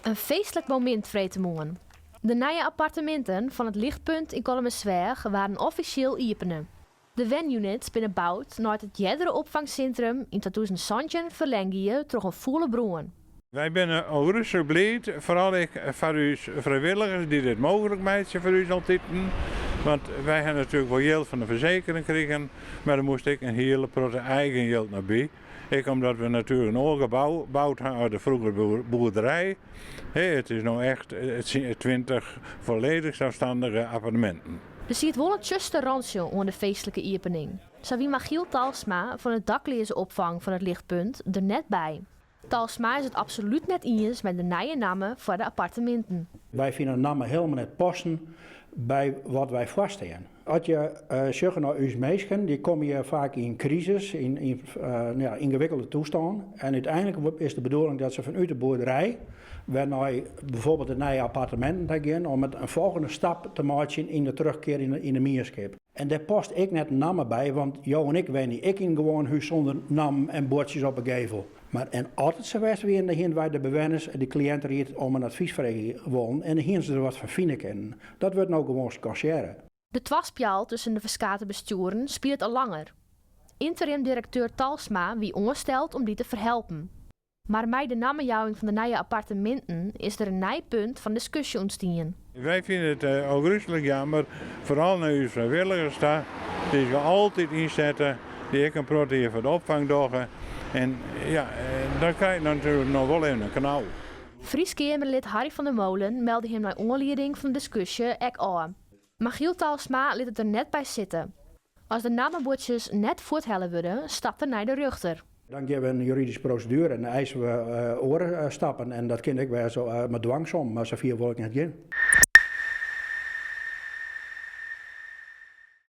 In feestlik momint freedtemoarn. De nije apparteminten fan it Lichtpunt yn Kollumersweach waarden offisjeel iepene. De wenunits binne boud nei't it eardere opfangsintrum yn 2017 ferlern gie troch in fûle brân. Wy binne ôfgryslik bliid, foaral ek foar ús frijwilligers dy't dit mooglik meitsje foar ús altiten. Want wy ha natuerlik wol jild fan de fersekering krigen, mar der moast ek in hiele protte eigen jild noch by. Ek omdat we natuerlik in oar gebou boud ha as de froegere boerderij. It is no echt 20 folledich selsstannige apparteminten. Der siet wol in tsjuster rantsje oan de feestlike iepening. Sa wie Machiel Talsma fan de dakleazeopfang fan it Lichtpunt der net by. Talsma is it absolút net iens mei de nije namme foar de apparteminten. Wy fine de namme hielendal net passen by wat wy foarstean. As je sjogge nei ús minsken, dy komme hjir faak yn krisis, yn yngewikkelde toestân. En úteinlik is de bedoeling dat se fanút de boerderij wer nei bijvoorbeeld de nije apparteminten ta gean om it in folgjende stap te meitsjen yn de terugkear yn de mienskip. En dêr past ek net in namme by, want jo en ik wenje ek yn in gewoan hús sûnder nammen en buordsjes op 'e gevel. Mar en as it sa west wie, dan hiene wy de bewenners en de kliïnteried om in advys freegje wollen en dan hiene se der wat fan fine kinnen. Dat wurdt no gewoan skansearre. De twaspjalt tusken de ferskate bestjoeren spilet al langer. Ynterim-direkteur Talsma wie oansteld om dy te ferhelpen. Mar mei de nammejouwing fan de nije apparteminten is der in nij punt fan diskusje ûntstien. Wy fine it ôfgryslik jammer, foaral nei ús frijwilligers ta, dy't se altyd ynsette, dy't ek in protte hjir foar de opfang dogge. En ja, dat krijt natuerlik noch wol even in knau. Frysk Keamerlid Harry van der Molen melde him nei oanlieding fan de diskusje ek ôf. Machiel Talsma lit it der net by sitte. As de nammebuordsjes net fuorthelle wurde, stapt er nei de rjochter. Dan gean we in juridyske proseduere en dan eisen we oare stappen. En dat kin ek wêze mei dwangsom, mar safier wol ik net gean.